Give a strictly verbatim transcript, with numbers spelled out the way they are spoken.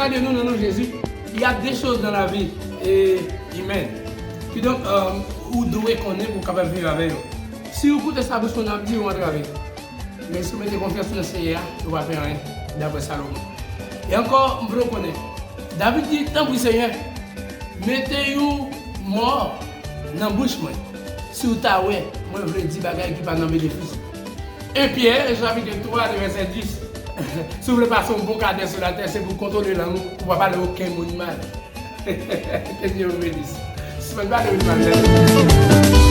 Gade nou nan non Jezi. Il y a des choses dans la vie eh, humaine. Kidonk, euh, ou dwe konnen pou w kapab viv avè yo. Si ou koute sa bouch mwen ap di, ou antrave. Men si w mete konfyans ou nan Seyè a, ou pa pè anyen, daprè Salomon. E ankò, m vle w konnen. David di, tanpri Seyè, mete yon mò nan bouch mwen. Si w ta wè, mwen vle di bagay ki pa nan benefis. En Pyè, chapit twa, vèsè dis. Si w vle pase yon bon kadè sou latè, se pou w kontwole lang ou, pou w pa pale okenn moun mal. Ke Dye w benis. Sispann pale moun mal, men.